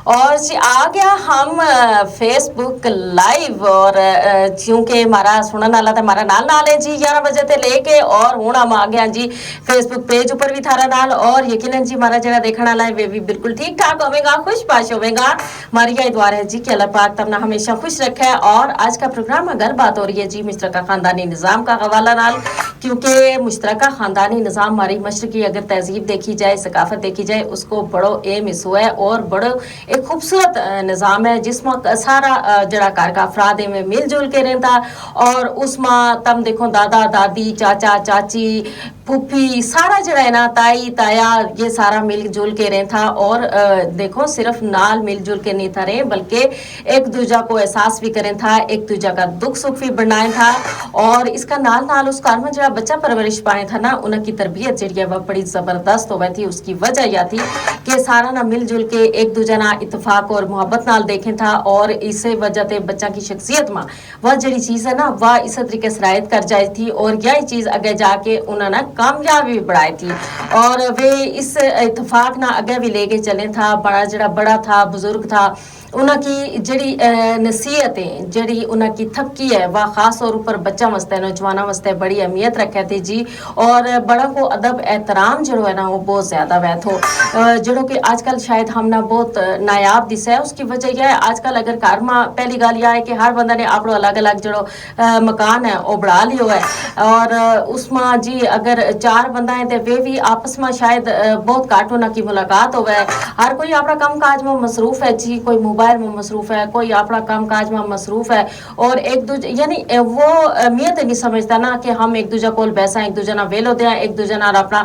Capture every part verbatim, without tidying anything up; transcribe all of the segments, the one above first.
اور جی آ گیا ہم فیس بک لائیو، اور چونکہ ہمارا سنن والا تو ہمارا نال نال ہے جی گیارہ بجے تے لے کے، اور ہن ہم آ گیا جی فیس بک پیج اپر بھی تھارا نال، اور یقینا جی ہمارا جڑا دیکھن والا ہے وہ بھی بالکل ٹھیک ٹھاک ہوے گا، خوش پاش ہوے گا۔ ہماری یہ دعا ہے جی کہ اللہ پاک تم نا ہمیشہ خوش رکھے۔ اور آج کا پروگرام اگر بات ہو رہی ہے جی مشترکہ خاندانی نظام کا حوالہ نال، کیونکہ مشترکہ خاندانی نظام ہماری مشرقی اگر تہذیب دیکھی جائے، ثقافت دیکھی جائے، اس کو بڑو اہم حصو ہے اور بڑو ایک خوبصورت نظام ہے جس ما سارا جڑا گھر کا افراد ہیں وہ مل جل کے رہتا۔ اور اس ما تم دیکھو دادا دادی، چاچا چاچی، پھوپھی، سارا جڑا ہے نا، تائی تایا، یہ سارا مل جل کے رہتا۔ اور دیکھو صرف نال مل جل کے نہیں تھا رہے، بلکہ ایک دوجا کو احساس بھی کریں تھا، ایک دوجا کا دکھ سکھ بھی بنائیں تھا۔ اور اس کا نال نال اس گھر ما جڑا بچہ پرورش پائیں تھا نا، انہاں کی تربیت جڑی ہے وہ بڑی زبردست ہووے تھی۔ اس کی وجہ یا تھی کہ سارا نا مل جل کے ایک دوجا نا اتفاق اور محبت نال دیکھیں تھا، اور اسے وجہ تے بچہ کی شخصیت ما وہ جڑی چیز ہے نا وہ اسے طریقے سرایت کر جائے تھی، اور یہی چیز اگے جا کے انہاں نا کامیاب بھی بڑھائے تھی۔ اور وہ اس اتفاق نا اگے بھی لے کے چلیں تھا۔ بڑا جڑا بڑا تھا، بزرگ تھا، انہاں کی جڑی نصیحت ہیں، جڑی انہاں کی تھپکی ہے، وہ خاص طور پر بچہ واسطے، نوجواناں واسطے بڑی اہمیت رکھے تھی جی۔ اور بڑا کو ادب احترام جڑو ہے نا وہ بہت زیادہ ویت ہو، جڑو کہ آج کل شاید ہم نا بہت نایاب دسا ہے۔ اس کی وجہ یہ ہے آج کل اگر گھر ما پہلی گل یہ ہے کہ ہر بندہ نے اپنو الگ الگ جڑو مکان ہے وہ بڑھا لیو ہے۔ اور اس ما جی اگر چار بندہ ہیں تے وہ بھی آپس ما شاید بہت گھٹ انہاں کی ملاقات ہووے۔ ہر کوئی اپنا کم کاج ما مصروف ہے جی، کوئی موبائل ما مصروف ہے، کوئی اپنا کم کاج ما مصروف ہے۔ اور ایک دوجے یعنی وہ اہمیت نہیں سمجھتا نا کہ ہم ایک دوجے کول بیساں، ایک دوجے نا ویلو دیاں، ایک دوجے نال اپنا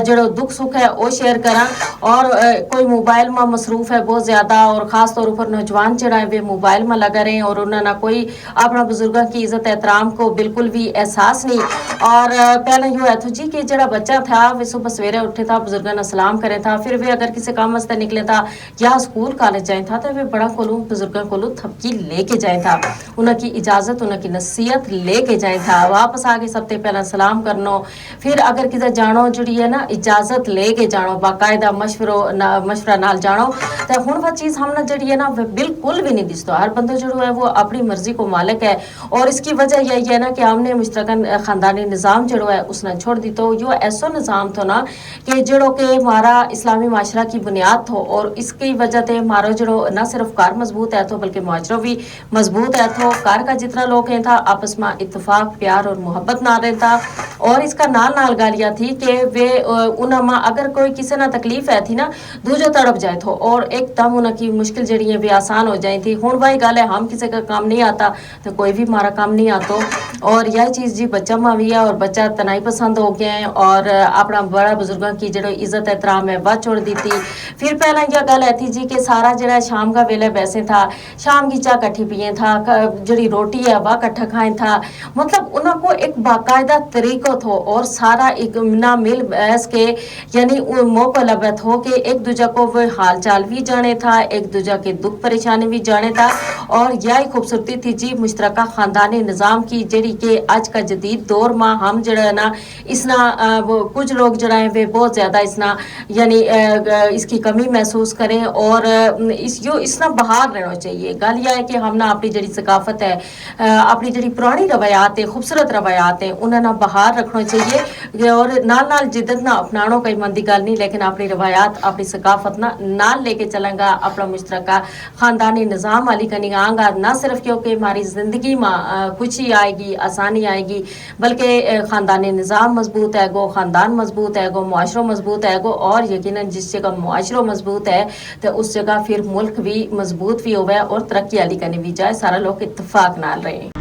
جڑو دکھ سکھ ہے وہ شیئر کراں۔ اور کوئی موبائل ما مصروف ہے بہت زیادہ، اور خاص طور پر نوجوان جڑا ہے وہ موبائل ما لگا رہے ہیں اور انہاں نا کوئی اپنا بزرگاں کی عزت احترام کو بالکل بھی احساس نہیں۔ اور پہلا یوہ ہے تھو جی کہ جڑا بچہ تھا وہ صبح سویرے اٹھے تھا، بزرگاں نا سلام کریں تھا، پھر وہ اگر کسی کام واسطے نکلے تھا یا اسکول کالج جائیں تھا تو وہ بڑا کولوں بزرگاں کولوں تھپکی لے کے جائیں تھا، انہاں کی اجازت، انہاں کی نصیحت لے کے جائیں تھا۔ واپس آ کے سب تے پہلا سلام کرنو، پھر اگر کسے جانو جڑی ہے نا اجازت لے کے جانو، باقاعدہ مشورو مشورہ نال جانو۔ تو ہن وہ چیز ہم نا جڑی ہے نا وہ بالکل بھی نہیں دستو۔ ہر بندو جڑو ہے وہ اپنی مرضی کو مالک ہے۔ اور اس کی وجہ یہی ہے نا کہ ہم نے مشترکہ خاندانی نظام جڑو ہے اس نا چھوڑ دیتو۔ یوہ ایسو نظام تھو نا کہ جڑو کہ ہمارا اسلامی معاشرہ کی بنیاد تھو، اور اس کی وجہ تے ہمارو جڑو نہ صرف گھر مضبوط ہے تھو بلکہ معاشرو بھی مضبوط ہے تھو۔ گھر کا جتنا لوگ ہیں تھا آپس ما اتفاق، پیار اور محبت نال رہتا۔ اور اس کا نال نال گل یا تھی کہ ویہ انہاں ما اگر کوئی کسے نا تکلیف ہے تھی نا، دوجو تڑپ جائے تھو اور ایک دم انہاں کی مشکل جڑی ہیں ویہ آسان ہو جائیں تھی۔ ہن واہی گل ہے ہم کسے کا کم نہیں آتا، تو کوئی بھی ہمارا کم نہیں آتو۔ اور یاہی چیز جی بچہ ما وی ہے اور بچہ تنائی پسند ہو گیا ہے اور اپنا بڑا بزرگاں کی جڑو عزت احترام ہے وہ چھوڑ دیتی۔ پھر پہلا یہ گل ہے تھی جی کہ سارا جڑا شام کا ویلا بیسے تھا، شام کی چاہ کٹھی پیے تھا، جڑی روٹی ہے وہ کٹھا کھائیں تھا۔ مطلب انہاں کو ایک باقاعدہ طریقو تھو اور سارا ایک نہ مل بیس کے یعنی موقع لبھے تھو کہ ایک دوجا کو وہ حال چال بھی جانے تھا، ایک دوجا کے دکھ پریشانی بھی جانے تھا۔ اور یاہی خوبصورتی تھی جی مشترکہ خاندانی نظام کی جڑی کہ آج کا جدید دور ما ہم جڑا ہے نا اس نا کچھ لوگ جڑا ہیں وہ بہت زیادہ اس نا یعنی اس کی کمی محسوس کریں۔ اور اس یو اس نا باہر رہنو چاہیے۔ گل یہ ہے کہ ہم نا اپنی جڑی ثقافت ہے، اپنی جڑی پرانی روایات ہیں، خوبصورت روایات ہیں، انہاں نا باہر رکھنو چاہیے۔ اور نال نال جدت نا اپنانو کئی مندی گل نہیں، لیکن اپنی روایات، اپنی ثقافت نا نال لے کے چلنگا اپنا مشترکہ خاندانی نظام والی کنی آنگا۔ نہ صرف کیونکہ ہماری زندگی ما خوشی آئے گی، آسانی آئے گی، بلکہ خاندانی نظام مضبوط ہے گو، خاندان مضبوط ہے گو، معاشرو مضبوط ہے گو۔ اور یقینا جس جگہ معاشرو مضبوط ہے تو اس جگہ پھر ملک بھی مضبوط بھی ہووے اور ترقی والی کنی بھی جائے۔ سارا لوگ اتفاق نال رہیں۔